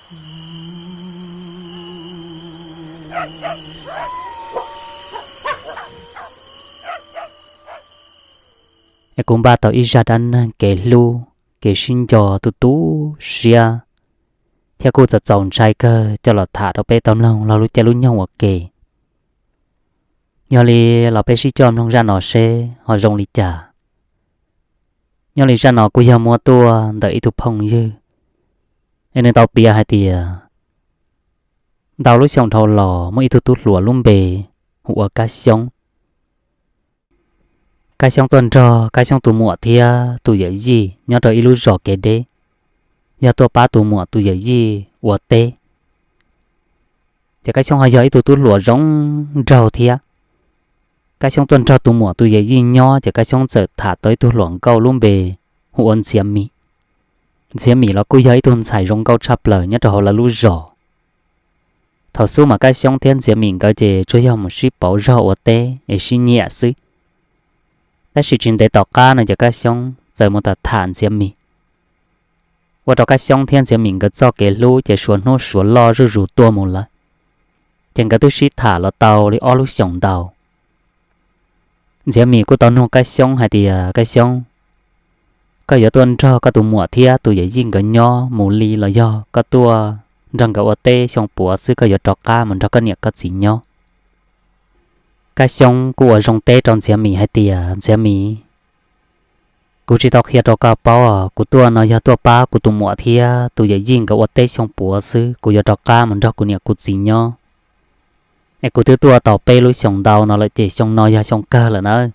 Es kuv npaj tau ib zaj dab neeg kev hlub kev sib nco tu tu siab, thiab kuj txaus txaus ntshai kawg coj los tham rau peb tau mloog log lub caij lub nyoog ua ke. Yog li los peb sib coj mloog zaj no seb ho zoo li cas. Nyob li zaj no kuj yog muab tuaj ntawm ib tug phooj ywg, es nws tau piav hais tias ntau lub xyoo dhau los muaj ib tug tub hluas lub npe hu ua Kab Xyoob. Kab Xyoob tuaj nrog Kab Xyoob tus muam thiab tus yawm yij nyob rau ib lub zos kev deb, yog tuaj pab tus muam tus yawm yij ua teb. Ces Kab Xyoob ho yog ib tug tub hluas zoo nraug thiab. Kab Xyoob tuaj nrog tus muam tus yawm yij nyob ces Kab Xyoob txawm tham tau ib tug hluas nkauj lub npe hu ua Ntxiav Mim. Ntxiav Mim los kuj yog ib tug ntxhais zoo nkauj tshaj plaws nyob rau hauv lawv lub zos. Thaum xub mas Kab Xyoob thiab Ntxiav Mim nkawd ces tsuas yog mus sib pauv zog ua teb es sib nyiam xwb. Tab sis tsis ntev tom qab no ces Kab Xyoob txawm mus tham Ntxiav Mim, ua rau Kab Xyoob thiab Ntxiav Mim nkawd txoj kev hlub ces suav hnub suav loj zuj zus tuaj mus lawm. Ces nkawd twb sib tham los tau li ob lub xyoos ntau. Ntxiav Mim kuj tau nug Kab Xyoob hais tias, Kab Xyoob, koj yuav tuaj nrog koj tus muam thiab tus yawm yij nkawd nyob mus li los yog koj tuaj nrog nkawd ua teb xyoo puav xwb koj yuav rov qab mus nrog koj niam koj txiv nyob? Kab Xyoob kuj ua zoo teb rau Ntxiav Mim hais tias, Ntxiav Mim, kuv tsis tau qhia rau koj paub, kuv tuaj no yog tuaj pab kuv tus muam thiab tus yawm yij nkawd ua teb xyoo puav xwb, kuv yuav rov qab mus nrog kuv niam kuv txiv nyob. Es kuv twb tuaj tau peb lub xyoos ntau no lawm ces xyoo no yog xyoo kawg lawm nawb.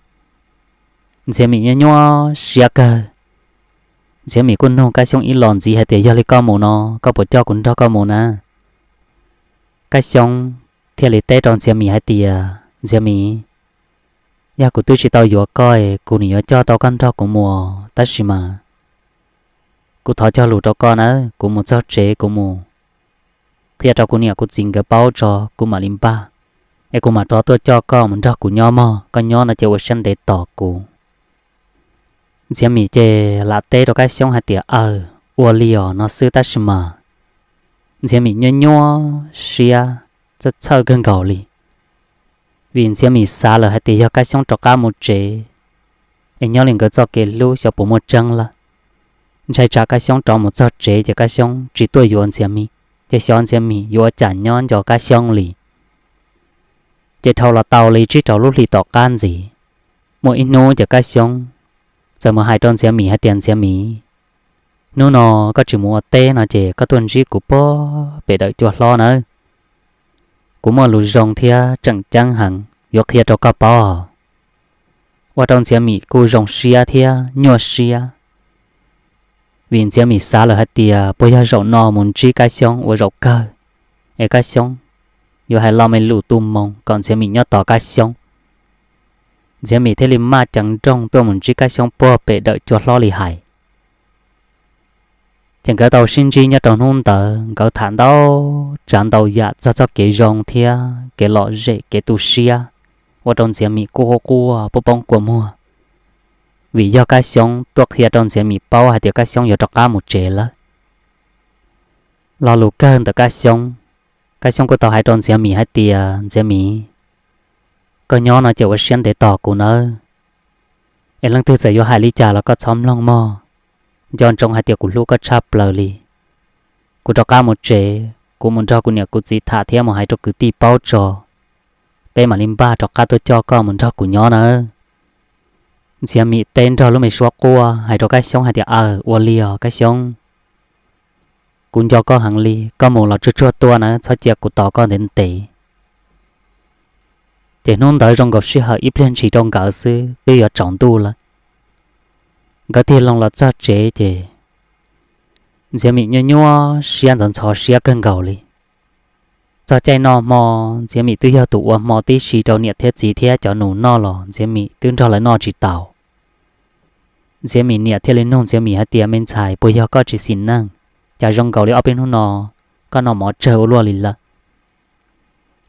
Ntxiav Mim nyuaj nyuaj siab kawg. Ntxiav Mim kuj nug Kab Xyoob ib los ntxiv hais tias, yog li koj mus no, koj puas coj kuv nrog koj mus na? Kab Xyoob thiaj li teb rau Ntxiav Mim hais tias, Ntxiav Mim, yog kuv twb tsis tau yuav koj es kuv nim yuav coj tau koj nrog kuv mus, tab sis mas kuv thov cog lus rau koj nawb, kuv mus txog tsev kuv mus qhia rau kuv niam kuv txiv nkawd paub tso kuv mam li npaj, es kuv mam rov tuaj coj koj mus nrog kuv nyob mog, koj nyob no ces ua siab ntev tos kuv. Ntxiav Mim ces lam teb rau Kab Xyoob hais tias, aws, ua li os no xwb, tab sis mas Ntxiav Mim nyuaj nyuaj siab txhawj txhawj kawg nkaus li. Vim Ntxiav Mim xav lawm hais tias yog Kab Xyoob rov qab mus tsev, es nyob li nkawd txoj kev hlub xyov puas muaj tseeb lawm. Ntshai tsam Kab Xyoob rov mus txog tsev ces Kab Xyoob tsis tuaj yuav Ntxiav Mim, ces xyov Ntxiav Mim yuav ua cas nyob nco Kab Xyoob li. Ces dhau los tau li tsib rau lub hlis tom qab ntxiv, muaj ib hnub ces Kab Xyoob txawm mus hais rau Ntxiav Mim hais tias, Ntxiav Mim, hnub no koj tsis mus ua teb no ces koj tuaj ntsib kuv puag pem dawm cua hlob nawb. Kuv muaj lus zoo thiab tseem ceeb heev yuav qhia rau koj paub. Ua rau Ntxiav Mim kuj zoo siab thiab nyuaj siab, vim Ntxiav Mim xav lawm hais tias puas yog zaum no mus ntsib Kab Xyoob ua zaum kawg, es Kab Xyoob yuav hais lo me lus tu moo kom Ntxiav Mim nyob tos Kab Xyoob. Ntxiav Mim thiaj li maj ceev nrooj tuaj mus ntsib Kab Xyoob puag pem dawm cua hlob li hais. Ces nkawd tau sib ntsib nyob rau hnub ntawd, nkawd tham ntau tsav ntau yam txog txoj kev zoo thiab kev lom zem kev tu siab, ua rau Ntxiav Mim kuj quaj quaj poob poob kua muag, vim yog Kab Xyoob tuaj qhia rau Ntxiav Mim paub hais tias Kab Xyoob yuav rov qab mus tsev lawm. Lo lus kawg ntawm Kab Xyoob, Kab Xyoob kuj tau hais rau Ntxiav Mim hais tias, Ntxiav Mim, koj nyob no ces ua siab ntev tos kuv nawb. Es leej twg txawm yuav hais li cas los koj txhob mloog mog. Nco ntsoov hais tias kuv hlub koj tshaj plaws li. Kuv rov qab mus tsev, kuv mus nrog kuv niam kuv txiv tham thiab mus hais rau kwv tij paub tso, peb mam li npaj rov qab tuaj coj koj mus nrog kuv nyob nawb. Ntxiav Mim teb nrog lub me suab quaj hais rau Kab Xyoob hais tias, aws, ua li os Kab Xyoob, kuv nco koj heev li, koj mus los tsuag tsuag tuaj nawb, txhob cia kuv tos koj ntev ntev. Ces hnub ntawd zoo nkaus sij hawm ib pliag ntshis rau nkawd xwb twb yuav tsaus ntuj lawm. Nkawd tig loo los txog tsev ces Ntxiav Mim nyuaj nyuaj siab ntxhov ntxhov siab kawg nkaus li. Txog caij noj hmo, Ntxiav Mim twb yog tus ua hmo tib si rau niam thiab txiv thiab cov nus noj los Ntxiav Mim twb nrog lawv noj tsis taus. Ntxiav Mim niam thiaj li nug Ntxiav Mim hais tias, me ntxhais, puas yog koj tsis xis neej, cas zoo nkaus li ob peb hnub no koj noj mov tsawg ua luaj li lawm?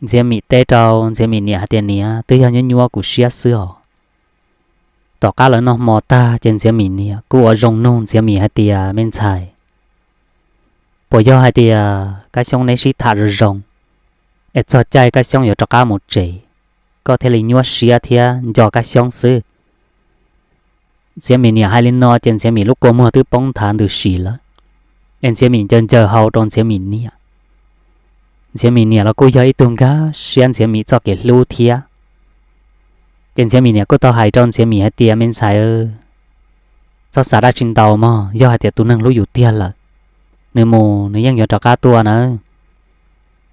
Ntxiav Mim teb rau Ntxiav Mim niam hais tias, niam, twb yog nyuaj nyuaj kuv siab xwb os. Tom qab lawv noj hmo tag ces Ntxiav Mim niam kuj ua zoo nug Ntxiav Mim hais tias, me ntxhais, Puas yog hais tias Kab Xyoob neb sib tham zoo zoo, es txog caij Kab Xyoob yuav rov qab mus tsev, koj thiaj li nyuaj siab thiab nco Kab Xyoob xwb? Ntxhiav Mim niam hais li no ces Ntxhiav Mim lub kua muag twb poob nthav ntws si lawm, es Ntxhiav Mim ncaws ncaws hau rau Ntxhiav Mim niam. Ntxhiav Mim niam los kuj yog ib tug nkag siab Ntxhiav Mim txoj kev hlub thiab. Ces Ntxhiav Mim niam kuj tau hais rau Ntxhiav Mim hais tias, me ntxhais, txhob xav dab tsi ntau mog, yog hais tias tus neeg hlub yus tiag lawm, nws mus nws yeej yuav rov qab tuaj nawb.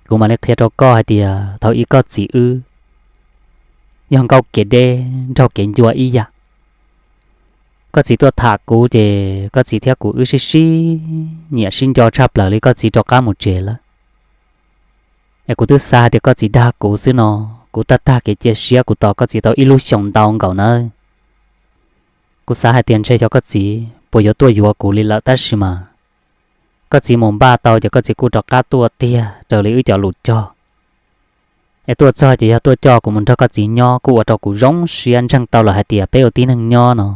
Kuv mam li qhia rau koj hais tias thaum ub koj txiv wb yog nkauj kev deb nraug kev ncua ib yam. Koj txiv tuaj tham kuv ces koj txiv thiab kuv wb sib sib nyiam sib nco tshaj plaws li, koj txiv rov qab mus tsev lawm. Es kuv twb xav hais tias koj txiv dag kuv xwb no, kuv tag tag kev cia siab kuv tos koj txiv tau ib lub xyoos ntau nkaus nawb. Kuv xav hais tias ntshe xyov koj txiv puas yuav tuaj yuav kuv li lawm, tab sis mas koj txiv mus npaj tau ces koj txiv kuj rov qab tuaj tiag raws li wb cov lus cog. Es tuaj txog ces yog tuaj coj kuv mus nrog koj txiv nyob kuj ua rau kuv zoo siab, ntseeg tau lawm hais tias peb ua tib neeg nyob no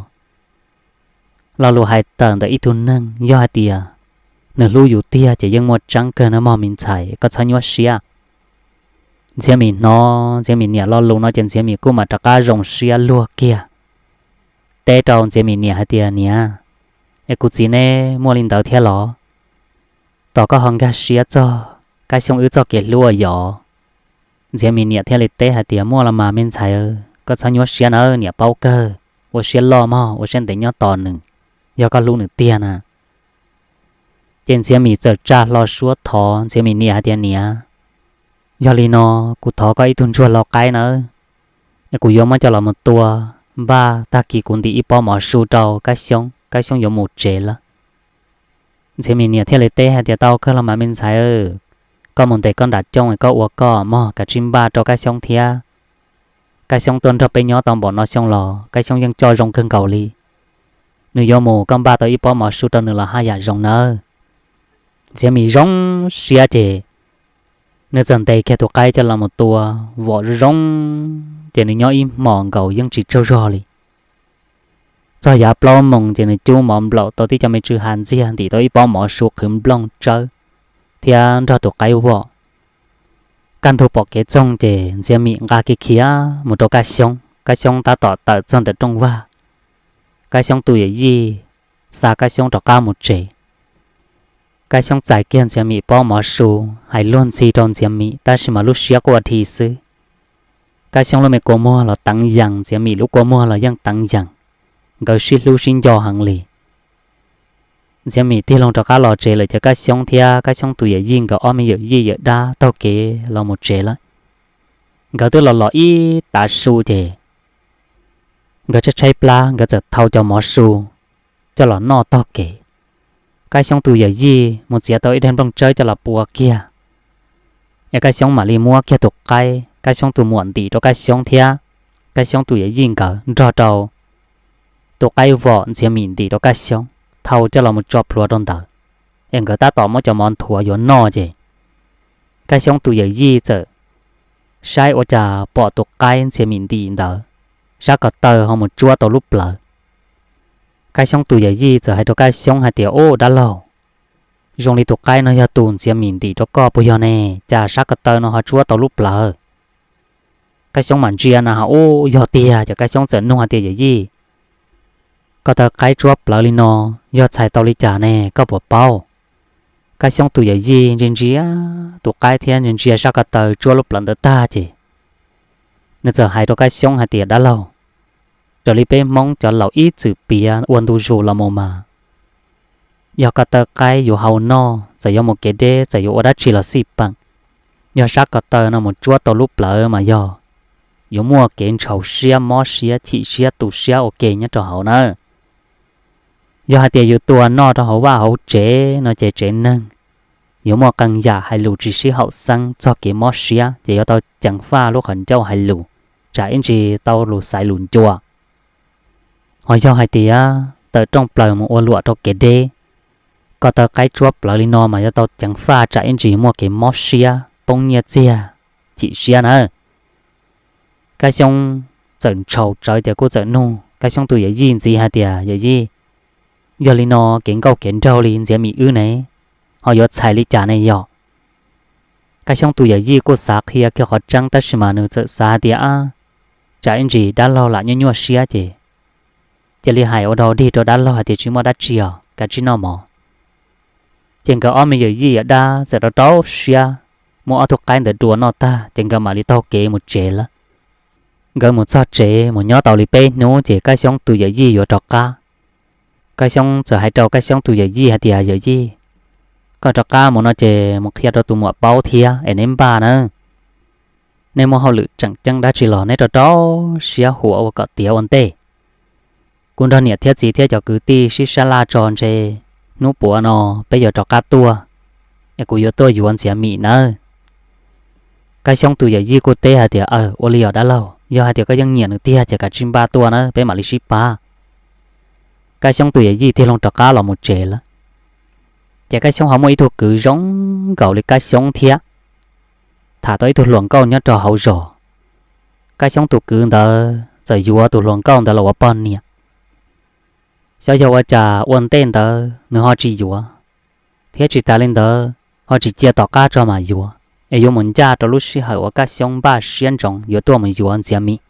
lo lus hais tawm ntawm ib tug neeg yog hais tias nws hlub yus tiag ces yeej muaj tseeb kawg nawb mog me ntxhais, koj txhob nyuaj siab. Ntxhiav Mim hnov Ntxhiav Mim niam lo lus no ces Ntxhiav Mim kuj mam rov qab zoo siab luag kiag, teb rau Ntxhiav Mim niam hais tias, niam, es kuv txiv neb muaj li ntawd thiab los? Tos koj ho nkag siab txog Kab Xyoob wb txoj kev hlub yom? Ntxhiav Mim niam thiaj li teb hais tias, muaj los mas me ntxhais, koj txhob nyuaj siab nawb, niam paub kawg, ua siab loj mog, ua siab ntev nyob tos nws, yog koj hlub nws tiag na. Ces Ntxhiav Mim txawm tsa hlo suab thov Ntxhiav Mim niam hais tias, niam, yog li no, kuv thov koj ib tug ntsuag lau qaib nawb, es kuv yuav muab coj los mus tua, npaj tag kis kuv ntim ib pob mov su rau Kab Xyoob, Kab Xyoob yuav mus tsev lawm. Ntxhiav Mim niam thiaj li teb hais tias, tau kawg los mas me ntxhais, koj mus ntes koj nram cooj es koj ua koj mog, kav tsij npaj rau Kab Xyoob thiab. Kab Xyoob tuaj nrog peb nyob tau npaum no xyoo los Kab Xyoob yeej coj zoo kawg nkaus li. Nws yuav mus, koj npaj tau ib pob mov su rau nws los haj yam zoo nawb. Ntxhiav Mim zoo siab ces nws txawm ntes kiag tus qaib coj los mus tua, vom zoo zoo, ces nws nyob ib hmos nkaus yeej tsis tsaug zog li. Txog yav plaub moos ces nws cub mov nplaum tau tib co me tsw ha ntxiag, ntim tau ib pob mov su qhwv nplooj tsawb thiab nrog tus qaib vom. Kaj ntug pom kev txoog ces Ntxhiav Mim nqa kiag khiav mus rau Kab Xyoob. Kab Xyoob tab tom tawm txog ntawm rooj vag. Kab Xyoob tus yawm yij xa Kab Xyoob rov qab mus tsev. Kab Xyoob txais kiag Ntxhiav Mim pob mov su, hais luag ntxhi rau Ntxhiav Mim, tab sis mas lub siab quaj dhi xwb. Kab Xyoob lub me kua muag los teev yees, Ntxhiav Mim lub kua muag los yeej teev yees, nkawd sib hlub sib nco heev li. Ntxhiav Mim tig loo rov qab los tsev lawm ces Kab Xyoob thiab Kab Xyoob tus yawm yij nkawd ob me yawm yij yawm dab taug kev los mus tsev lawm. Nkawd twb los los ib tav su ces nkawd tshaib tshaib plab, nkawd txawm thau cov mov su coj los noj taug kev. Kab Xyoob tus yawm yij mus txiav tau ib daig nplooj tsawb coj los pua kiag, es Kab Xyoob mam li muab kiag tus qaib Kab Xyoob tus muam ntim rau Kab Xyoob thiab Kab Xyoob tus yawm yij nkawd nrog rau tus qaib vom Ntxhiav Mim ntim rau Kab Xyoob thau coj los mus tso plhuav rau ntawd, es nkawd tab tom muab cov mov nthuav yuav noj ces Kab Xyoob tus yawm yij txawm saib ua cas pom tus qaib Ntxhiav Mim ntim ntawd sab ko taw ho mus tsuab tau lub plawv. Kab Xyoob tus yawm yij txawm hais rau Kab Xyoob hais tias, ub dab laug, zoo li tus qaib no yog tus Ntxhiav Mim ntim rau koj puas yog ne, cas sab ko taw no ho tsuab tau lub plawv? Kab Xyoob mam ntsia na ho ub yog tiag, ces Kab Xyoob txawm nug hais tias, yawm yij, ko taw qaib tsuab plawv li no yog txhais tau li cas ne, koj puas paub? Kab Xyoob tus yawm yij ntsia ntsia tus qaib thiab ntsia ntsia sab ko taw tsuab lub plawv ntawd tag ces nws txawm hais rau Kab Xyoob hais tias, dab laug, raws li peb Hmoob cov laus ib txwm piav ua ntu zus los mus mas, yog ko taw qaib yuav hau noj, txawm yuav mus kev deb, txawm yuav ua dab tsi los xij peem, yog sab ko taw no mus tsuab tau lub plawv mas yog yuav muaj kev ntshaus siab, mob siab, chim siab, tu siab ua ke nyob rau hauv na. Yog hais tias yus tua noj rau hauv vaj hauv tsev no ces tsev neeg yuav muaj qee yam hais lus tsis sib haum xeeb txog kev mob siab, ces yuav tau ceev faj lub qhov ncauj hais lus, tsam ib ntsis tau lus xaiv lus ncua. Ho yog hais tias tawm rooj plaws mus ua luam rau kev deb, ko taw qaib tsuab plawv li no mas yuav tau ceev faj tsam ib ntsis muaj kev mob siab, poob nyiaj txiag, chim siab na. Kab Xyoob txawm ntshaus tsawv ces kuj txawm nug Kab Xyoob tus yawm yij ntxiv hais tias, yawm yij, yog li no kev nkauj kev nraug li Ntxhiav Mim wb ne, ho yuav txhais li cas ne yog? Kab Xyoob tus yawm yij kuj xav qhia kiag qhov tseeb tab sis mas nws txawm xav hais tias, ab, tsam ib ntsis dab laug lam nyuaj nyuaj siab ces cia li hais ua dog dig rau dab laug hais tias tsis muaj dab tsi os, kav tsij noj mov. Ces nkawd ob me yawm yij yawm dab txawm rau rau siab muab ob tug qaib ntawd dua noj tag ces nkawd mam li taug kev mus tsev lawm. Nkawd mus txog tsev mus nyob tau li peb hnub ces Kab Xyoob tus yawm yij yuav rov qab. Kab Xyoob txawm hais rau Kab Xyoob tus yawm yij hais tias, yawm yij, koj rov qab mus no ces mus qhia rau tus muam paub thiab es neb npaj nawb. Neb muaj hauj lwm tseem ceeb dab tsi los neb rau rau siab huam ua kom tiav ua ntej. Kuv nrog niam thiab txiv thiab cov kwv tij sib sab laj tso ntshe hnub puav no peb yuav rov qab tuaj, es kuv yuav tuaj yuav Ntxiav Mim nawb. Kab Xyoob tus yawm yij kuj teb hais tias, aw, ua li os dab laug, yog hais tias koj yeej nyiam nws tiag ces kav tsij npaj tuaj nawb peb mam li sib pab. Kab Xyoob tus yawm yij tig loo rov qab los mus tsev lawm. Ces Kab Xyoob ho muaj ib tug kwv zoo nkaus li Kab Xyoob thiab, tham tau ib tug hluas nkauj nyob rau hauv zos. Kab Xyoob tus kwv ntawd txawm yuav tus hluas nkauj ntawd los ua poj niam. Xyov yog ua cas ua ntej ntawd nws ho tsis yuav, thiab tsis tas li ntawd ho tsis cia tom qab tso mam yuav, es yuav mus ncaj rau lub sij hawm uas Kab Xyoob npaj siab ntsoov yuav tuaj mus yuav Ntxiav Mim.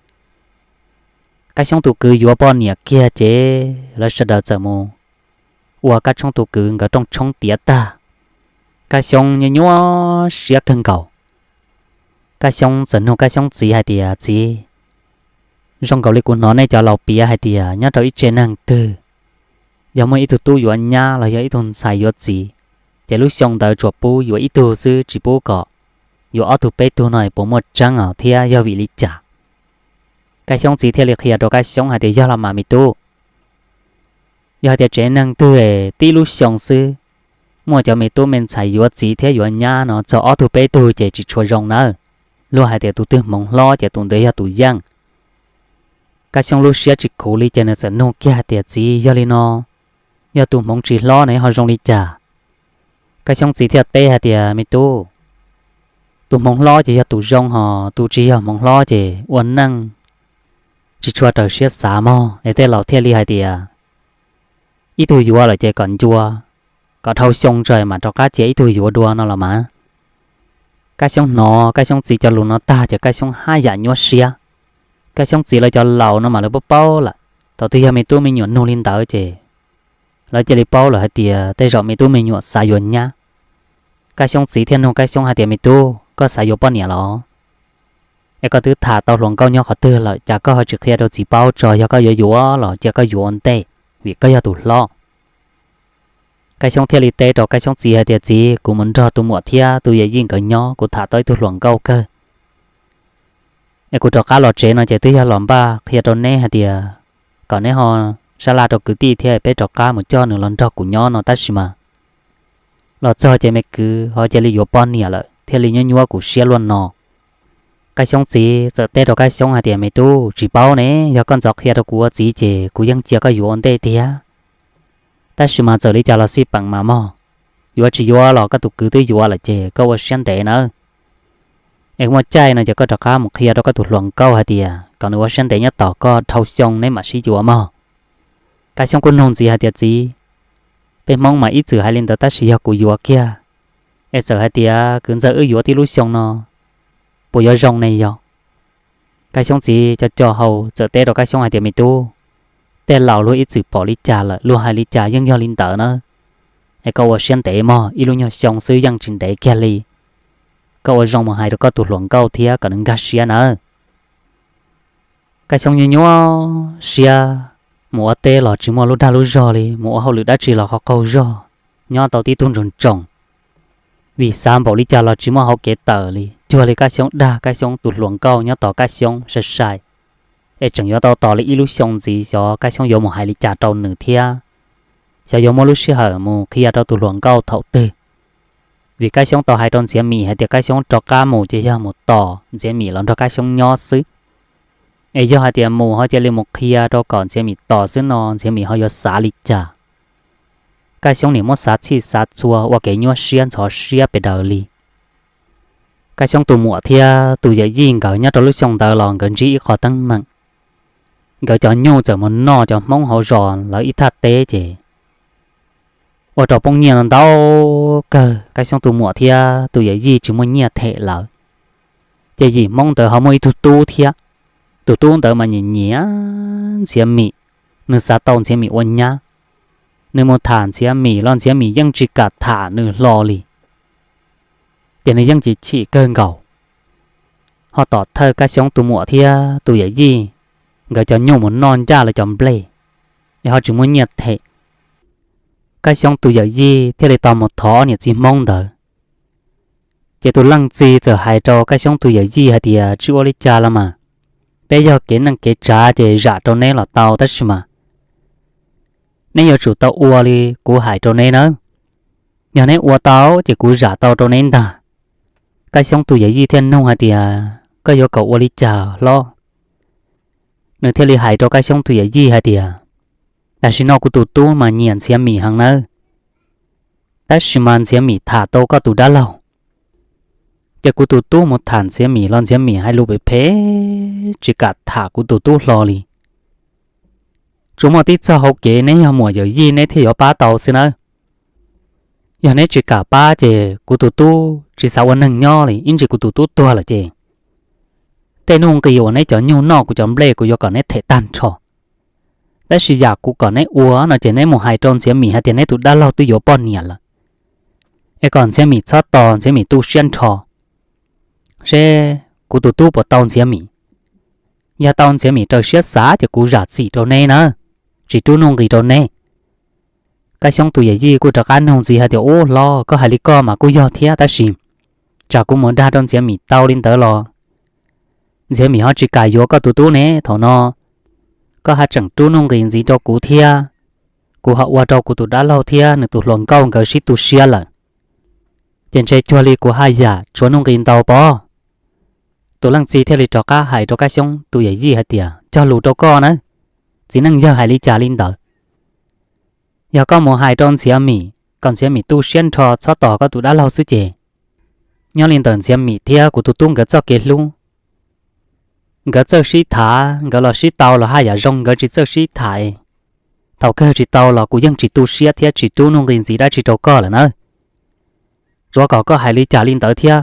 Kab Xyoob tus kwv yuav poj niam kiag ces lawv sawv daws txawm mus ua Kab Xyoob tus kwv nkawd rooj tshoob tiav tag. Kab Xyoob nyuaj nyuaj siab kawg nkaus. Kab Xyoob txawm nug Kab Xyoob txiv hais tias, txiv, zoo nkaus li kuv hnov nej cov laus piav hais tias nyob rau ib tse neeg twg, yog muaj ib tug tub yuav nyab los yog ib tug ntxhais yuav txiv, ces lub xyoo ntawd tsuas pub yuav ib tug xwb tsis pub kom yuav ob tug peb tug no puas muaj tseeb os thiab yog vim li cas? Kab Xyoob txiv thiaj li qhia rau Kab Xyoob hais tias yog los mas me tub, yog hais tias tsev neeg twg tib lub xyoo xwb muaj cov me tub me ntxhais yuav txiv thiab yuav nyab no txog ob tug peb tug ces tsis tshua zoo nawb. Luag hais tias tus twg hmoov hlob ces tus ntawd yog tus yeej. Kab Xyoob lub siab tsis khuv li ces nws txawm nug kiag hais tias, txiv, yog li no, yog tus hmoov tsis hlob ne ho zoo li cas? Kab Xyoob txiv thiaj teb hais tias, me tub, tus hmoov hlob ces yog tus zoo hos tus tsis yog hmoov hlob ces ua neej tsis tshua raws siab xav mog. Es tej laus thiaj li hais tias ib tug yuav lawm ces kom ncua, kom dhau xyoo tso mam rov qab cia ib tug yuav dua no los mas. Kab Xyoob hnov Kab Xyoob txiv cov lus no tag ces Kab Xyoob haj yam nyuaj siab. Kab Xyoob txiv lawv cov laus no mas lawv paub paub lawm, thaum twg yog me tub me nyuam nug li ntawd ces lawv cia li paub lawm hais tias tej zaum me tub me nyuam xav yuav nyab. Kab Xyoob txiv thiaj nug Kab Xyoob hais tias, me tub, koj xav yuav poj niam los? Es koj twb tham tau hluas nkauj nyob qhov twg lawm, cas koj ho tsis qhia rau txiv paub tso, yog koj yuav yuav los cia koj yuav ua ntej, vim koj yog tus hlob. Kab Xyoob thiaj li teb rau Kab Xyoob txiv hais tias, txiv, kuv mus nrog tus muam thiab tus yawm yij nkawd nyob, kuv tham tau ib tug hluas nkauj kawg. Es kuv rov qab los tsev no ces twb yog los npaj qhia rau neb hais tias kom neb ho sab laj rau kwv tij thiab peb rov qab mus coj nws los nrog kuv nyob no tab sis mas los txog ces me kwv ho cia li yuav poj niam lawm thiaj li nyuaj nyuaj kuv siab luaj no. Kab Xyoob txiv txawm teb rau Kab Xyoob hais tias, me tub, tsis paub ne, yog koj ntxov qhia rau kuv ua txiv ces kuv yeej cia koj yuav ua ntej tiag. Tab sis mas txawm li cas los xij peem mas mog, yuav tsis yuav los koj tus kwv twb yuav lawm ces koj ua siab ntev nawb. Es muaj caij no ces koj rov qab mus qhia rau koj tus hluas nkauj hais tias kom nws ua siab ntev nyob tos koj dhau xyoo neb mam sib yuav mog. Kab Xyoob kuj nug ntxiv hais tias, txiv, peb Hmoob mas ib txwm hais li ntawd tab sis yog kuv yuav kiag, es txawm hais tias kwv ntxawg wb yuav tib lub xyoo no puas yuav zoo ne yog? Kab Xyoob txiv co co hau txawm teb rau Kab Xyoob hais tias, me tub, tej laus luag ib txwm pom li cas lawm luag hais li cas yeej yog li ntawd na. Es koj ua siab ntev mog, ib lub nyuag xyoo xwb yeej tsis ntev kiag li. Koj ua zoo mus hais rau koj tus hluas nkauj thiab kom nws nkag siab nawb. Kab Xyoob nyuaj nyuaj siab, mus ua teb los tsis muaj lub dag lub zog li, mus ua hauj lwm dab tsi los qaug qaug zog, nyob tau tib tug ntsoos ntsoos. Vim xav npaum li cas los tsis muaj hauv kev tawm li, cuag li Kab Xyoob dag Kab Xyoob tus hluas nkauj nyob tos Kab Xyoob sai sai. Es tseem yuav tau tos li ib lub xyoo ntxiv xyov Kab Xyoob yuav mus hais li cas rau nws thiab xyov yuav muaj lub sij hawm mus qhia rau tus hluas nkauj thaum twg. Vim Kab Xyoob tau hais rau Ntxiav Mim hais tias Kab Xyoob rov qab mus ces yog mus tos Ntxiav Mim los nrog Kab Xyoob nyob xwb. Es yog hais tias mus ho cia li mus qhia rau kom Ntxiav Mim tos xwb no Ntxiav Mim ho yuav xav li cas? Kab Xyoob nim muab xav txhij xav txhua ua kev nyuaj siab ntxhov siab pes daws li. Kab Xyoob tus muam thiab tus yawm yij nkawd nyob rau lub xyoo ntawd los nkawd ntsib ib qho teeb meem. Nkawd cov nyuj txawm mus noj cov Hmoob hauv zos lawv ib thaj teb ces ua rau poob nyiaj ntau kawg, Kab Xyoob tus muam thiab tus yawm yij tsis muaj nyiaj them lawm. Ces yim Hmoob ntawd ho muaj ib tug tub thiab, tus tub ntawd mas nyiam nyiam Ntxhiav Mim, nws xav tau Ntxhiav Mim ua nyab. Nws mus tham Ntxhiav Mim los Ntxhiav Mim yeej tsis kam tham nws hlo li, ces nws yeej chim chim kawg nkaus. Ho tom thawj Kab Xyoob tus muam thiab tus yawm yij, nkawd cov nyuj mus noj ncaj lawv cov nplej, es ho tsis muaj nyiaj them. Kab Xyoob tus yawm yij thiaj li tau mus thov niam txiv Hmoob ntawd. Ces tus leej txiv txawm hais rau Kab Xyoob tus yawm yij hais tias, tsis ua li cas los mas, peb yog kev neej kev tsav ces zam rau neb los tau, tab sis mas neb yuav tsum tau ua li kuv hais rau neb nawb. Yog neb ua tau ces kuv zam tau rau neb ntag. Kab Xyoob tus yawm yij thiaj nug hais tias, koj yuav kom ua li cas hlob? Nws thiaj li hais rau Kab Xyoob tus yawm yij hais tias, tam sim no kuv tus tub mas nyiam Ntxhiav Mim heev nawb, tab sis mas Ntxhiav Mim tham tau koj tus dab laug. Ces kuv tus tub mus tham Ntxhiav Mim los Ntxhiav Mim hais lus phem phem, tsis kam tham kuv tus tub hlo li. Tsuas muaj tib txoj hauv kev neb yog muam yawm yij neb thiaj yuav pab tau xwb nawb. Yog neb tsis kam pab ces kuv tus tub tsis xav ua neeg nyob li, ib ntsis kuv tus tub tuag lawm ces tej nuj nqis uas neb cov nyuj noj kuv cov nplej kuv yuav kom neb them tag nrho. Tab sis yam kuv kom neb ua no ces neb mus hais rau Ntxhiav Mim hais tias neb tus dab laug twb yuav poj niam lawm, es kom Ntxhiav Mim txhob tos, Ntxhiav Mim tu siab nrho, seb kuv tus tub puas tau Ntxhiav Mim. Yog tau Ntxhiav Mim raws siab xav ces kuv zam txim rau neb na, tsis rub nuj nqis rau neb. Kab Xyoob tus yawm yij kuj rov qab nug ntxiv hais tias, ub hlob, koj hais li koj mas kuj yog thiab, tab sis tsam kuv mus dag rau Ntxhiav Mim tau li ntawd los Ntxhiav Mim ho tsis kam yuav koj tus tub ne. Thaum no koj haj tseem rub nuj nqis ntxiv rau kuv thiab, kuv ho ua rau kuv tus dab laug thiab nws tus hluas nkauj nkawd sib tu siab lawm, ces ntshe cuag li kuv haj yam tshuav nuj nqis ntau pob. Tus leej txiv thiaj li rov qab hais rau Kab Xyoob tus yawm yij hais tias, cog lus rau koj nawb, txiv neej yawg hais li cas li ntawd. Yog koj mus hais rau Ntxhiav Mim kom Ntxhiav Mim tu siab nrho txhob tos koj tus dab laug xwb ces nyob li ntawm Ntxhiav Mim thiab kuv tus tub nkawd txoj kev hlub, nkawd txawj sib tham, nkawd los sib tau los haj yam zoo, nkawd tsis txawj sib tham, thaum kawg tsis tau los kuv yeej tsis tu siab thiab tsis rub nuj nqis ntxiv dab tsi rau koj lawm nawb. Tsuav kom koj hais li cas li ntawd thiab,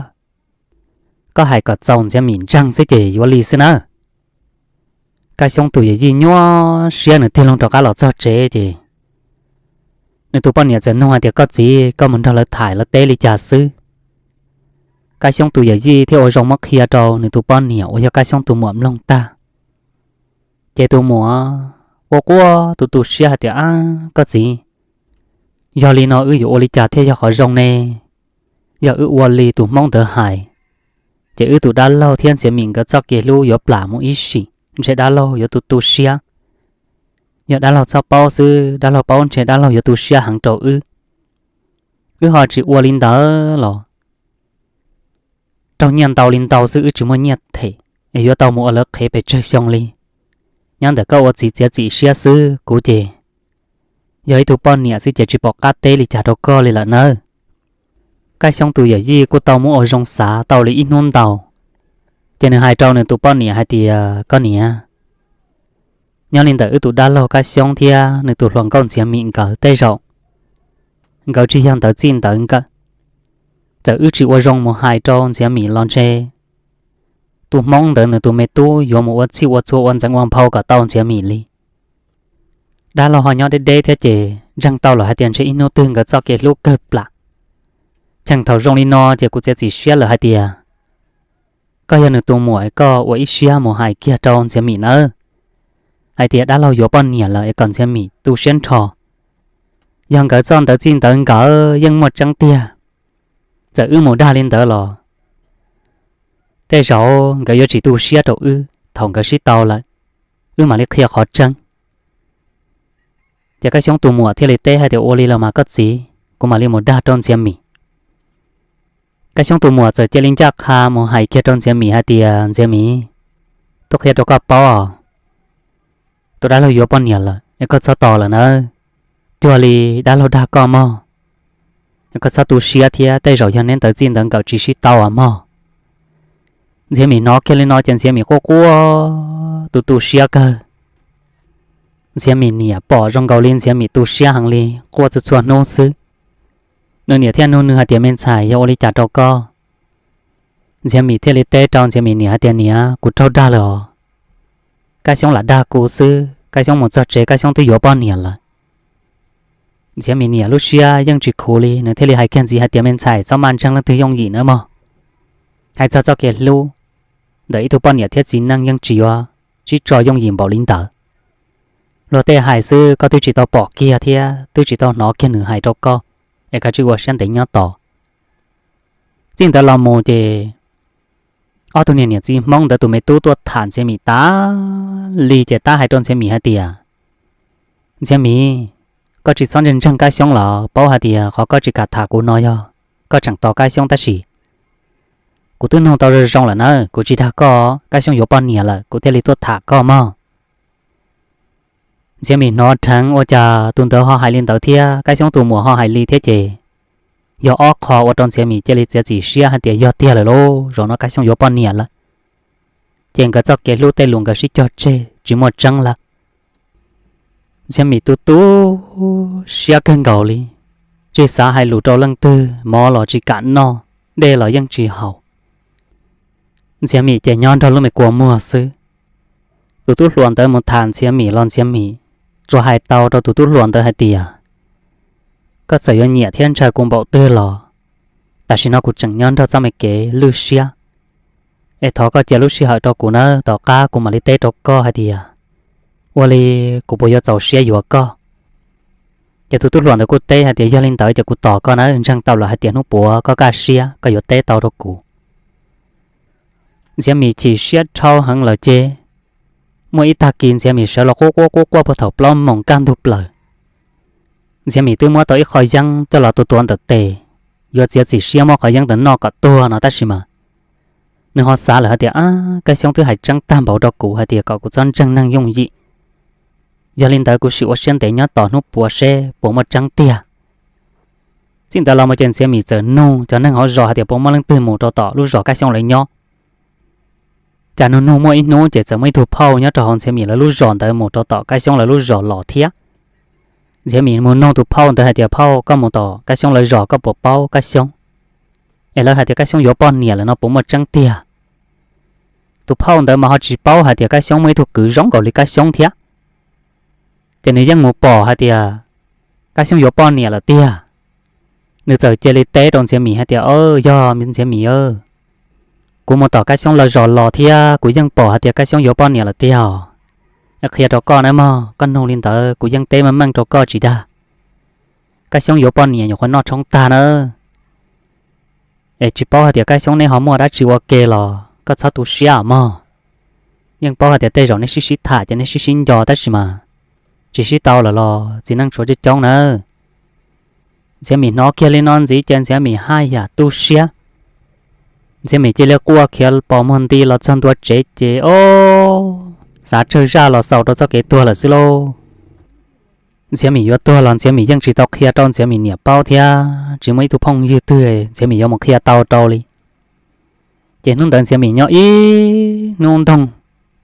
koj hais kom txaus Ntxhiav Mim ntseeg xwb ces yuav li xwb nawb. Kab Xyoob tus yawm yij nyuaj siab nws tig loo rov qab los txog tsev ces nws tus poj niam txawm nug hais tias, koj txiv, koj mus nrog lawv tham lawv teb li cas xwb? Kab Xyoob tus yawm yij thiaj ua zoo muab qhia rau nws tus poj niam uas yog Kab Xyoob tus muam mloog tag. Ces tus muam quaj quaj tu tu siab hais tias, ab koj txiv, yog li no wb yuav ua li cas thiaj yog qhov zoo ne? Yog wb ua li tus Hmoob ntawd hais, ces wb tus dab laug thiab Ntxhiav Mim nkawd txoj kev hlub yuav plam mus ib sim, ntshe dab laug yuav tu tu siab. Yog dab laug txhob paub xwb, dab laug paub ntshe dab laug yuav tu siab heev rau wb. Wb ho tsis ua li ntawd los raug nyiaj ntau li ntau xwb wb tsis muaj nyiaj them, es yuav tau mus ua lawv qhev pes tsawg xyoo li. Nyob ntawm koj ua txiv txiav txim siab xwb, kuv ces yog ib tug poj niam xwb ces tsis pom qab teb li cas rau koj li lawm nawb. Kab Xyoob tus yawm yij kuj tau muab ua zoo xav tau li ib hnub ntau, ces nws hais rau nws tus poj niam hais tias, koj niam, nyob li ntawm wb tus dab laug Kab Xyoob thiab nws tus hluas nkauj Ntxhiav Mim nkawd tej zaum nkawd tsis yog ntawv txij ntawv nkawm. Txawm wb tsis ua zoo mus hais rau Ntxhiav Mim los ntshe tus Hmoob ntawd nws tus me tub yuav mus ua txhij ua txhua ua ntxeev ua nphau kom tau Ntxhiav Mim li. Dab laug ho nyob deb deb thiab ces ntseeg tau lawm hais tias ntshe ib hnub twg nkawd txoj kev hlub kawg plam. Cheem thaum zoo li no ces kuv txiav txim siab lawm hais tias koj yog nws tus muam, koj ua ib siab mus hais kiag rau Ntxhiav Mim nawb, hais tias dab laug yuav poj niam lawm es kom Ntxhiav Mim tu siab nrho. Yog nkawd txoj ntawv txij ntawv nkawm yeej muaj tseeb tiag, txawm wb mus dag li ntawd los tej zaum nkawd yuav tsis tu siab rau wb, thaum nkawd sib tau lawm, wb mam li qhia qhov tseeb. Ces Kab Xyoob tus muam thiaj li teb hais tias, ua li los mas koj txiv, kuv mam li mus dag rau Ntxhiav Mim. Kab Xyoob tus muam txawm cia li ncaj qha mus hais kiag rau Ntxhiav Mim hais tias, Ntxhiav Mim, twb qhia rau koj paub os, tus dab laug yuav poj niam lawm es koj txhob tos lawm nawb. Cuag li dab laug dag koj mog, es koj txhob tu siab thiab, tej zaum yog neb ntawv txij ntawv nkawm tsis sib tau os mog. Ntxhiav Mim hnov kiag li no ces Ntxhiav Mim quaj quaj tu tu siab kawg. Ntxhiav Mim niam pom zoo nkaus li Ntxhiav Mim tu siab heev li, quaj txhua txhua hnub xwb. Nws niam thiaj nug nws hais tias, Me ntxhais, yog ua li cas rau koj? Ntxhiav Mim thiaj li teb rau Ntxhiav Mim niam hais tias, Niam, kuv raug dag lawm os. Kab Xyoob lam dag kuv xwb, Kab Xyoob mus txog tsev Kab Xyoob twb yuav poj niam lawm. Ntxhiav Mim niam lub siab yeej tsis khuv li, nws thiaj li hais kiag ntxiv hais tias, Me ntxhais, txhob maj ntseeg leej twg yooj yim nawb mog. Hais txog txoj kev hlub ntawm ib tug poj niam thiab txiv neej yeej tsis yuav sib tso yooj yim npaum li ntawd. Luag tej hais xwb koj twb tsis tau pom kiag thiab twb tsis tau hnov kiag nws hais rau koj, es kav tsij ua siab ntev nyob tos. Txij ntawd los mus ces ob tug niag niam txiv Hmoob ntawd tus me tub tuaj tham Ntxhiav Mim tas li ces tab hais rau Ntxhiav Mim hais tias, Ntxhiav Mim, koj tsis txhob ntseeg ntseeg Kab Xyoob los paub hais tias qhov koj tsis kam tham kuv no yog koj tseem tos Kab Xyoob tab sis kuv twb nug tau zoo zoo lawm na, kuv tsis dag koj, Kab Xyoob yuav poj niam lawm kuv thiaj li tuaj tham koj mog. Ntxhiav Mim hnov dheev ua cas tus ntawd ho hais li ntawd thiab Kab Xyoob tus muam ho hais li thiab ces yog ob qho ua rau Ntxhiav Mim cia li txiav txim siab hais tias yog tiag lawm lauj, zaum no Kab Xyoob yuav poj niam lawm. Ces nkawd txoj kev hlub tej lus nkawd sib cog tseg tsis muaj tseeb lawm. Ntxhiav Mim tu tu siab kawg nkaus li, tsis xav hais lus rau leej twg, mov los tsis kam noj, dej los yeej tsis haus. Ntxhiav Mim ces nyob nrog lub me kua muag xwb. Tus tub hluas ntawd mus tham Ntxhiav Mim los Ntxhiav Mim tsuas hais tau rau tus tub hluas ntawd hais tias, koj txawm yuav nyiam thiab ntshai kuv npaum twg los tam sim no kuv tseem nyob nrog txoj me kev lwj siab, es thov koj cia lub sij hawm rau kuv nawb, tom qab kuv mam li teb rau koj hais tias ua li kuv puas yuav txaus siab yuav koj. Ces tus tub hluas ntawd kuj teb hais tias, yog li ntawd ces kuv tos koj nawb, ntseeg tau lawm hais tias hnub puav koj kaj siab koj yuav teb tau rau kuv. Ntxhiav Mim chim siab dhau heev lawm ces muaj ib tag kis Ntxhiav Mim sawv los quaj quaj quaj quaj puag thaum plaub moos kaj ntug plaws. Ntxhiav Mim twb muab tau ib qho yeeb coj los tua tua ntawm tes, yuav txiav txim siab muab qhov yeeb ntawd noj kom tuag no tab sis mas nws ho xav lawm hais tias, ab, Kab Xyoob twb hais tseeb tag npaum rau kuv hais tias kom kuv txhob ntseeg neeg yooj yim. Yog li ntawd kuv sim ua siab ntev nyob tos hnub puav seb puas muaj tseeb tiag. Txij ntawd los mus ces Ntxhiav Mim txawm nug cov neeg hauv zos hais tias puas muaj leej twg mus rau tom lub zos Kab Xyoob lawv nyob. Cas nug nug muaj ib hnub ces txawm muaj ib tug phauj nyob rau hauv Ntxhiav Mim lawv lub zos ntawd mus rau tom Kab Xyoob lawv lub zos los thiab. Ntxhiav Mim mus nug tus phauj ntawd hais tias, phauj, koj mus tom Kab Xyoob lawv zos koj puas paub Kab Xyoob, es lawv hais tias Kab Xyoob yuav poj niam lawm no puas muaj tseeb tiag? Tus phauj ntawd mas ho tsis paub hais tias Kab Xyoob muaj ib tug kwv zoo nkaus li Kab Xyoob thiab. Ces nws yeej mus pom hais tias Kab Xyoob yuav poj niam lawm tiag. Nws txawm cia li teb rau Ntxhiav Mim hais tias, yog Ntxhiav Mim, kuv mus tom Kab Xyoob lawv zos los thiab kuv yeej pom hais tias Kab Xyoob yuav poj niam lawm tiag. Qhia rau koj nawb mog, koj nug li ntawd kuv yeej teb meej meej rau koj tsis dag. Kab Xyoob yuav poj niam nyuam qhuav noj tshoob tag nawb. Es tsis paub hais tias Kab Xyoob neb ho muaj dab tsi ua ke los koj txhob tu siab mog. Yeej paub hais tias tej zaum neb sib sib tham ces neb sib sib nco tab sis mas tsis sib tau lawm los txiv neej tshuav coob coob nawb. Ntxhiav Mim hnov kiag li no ntxiv ces Ntxhiav Mim haj yam tu siab. Ntxhiav Mim cia li quaj khiav pos muag nti los txog ntua tsev ces o, xav tsawg zaj los xaus rau txoj kev tuag lawm xwb lauj. Ntxhiav Mim yuav tuag los Ntxhiav Mim yeej tsis tau qhia rau Ntxhiav Mim niam paub thiab tsis muaj ib tug phooj ywg twg Ntxhiav Mim yuav mus qhia tau rau li. Ces hnub ntawd Ntxhiav Mim nyob ib hnub ntoog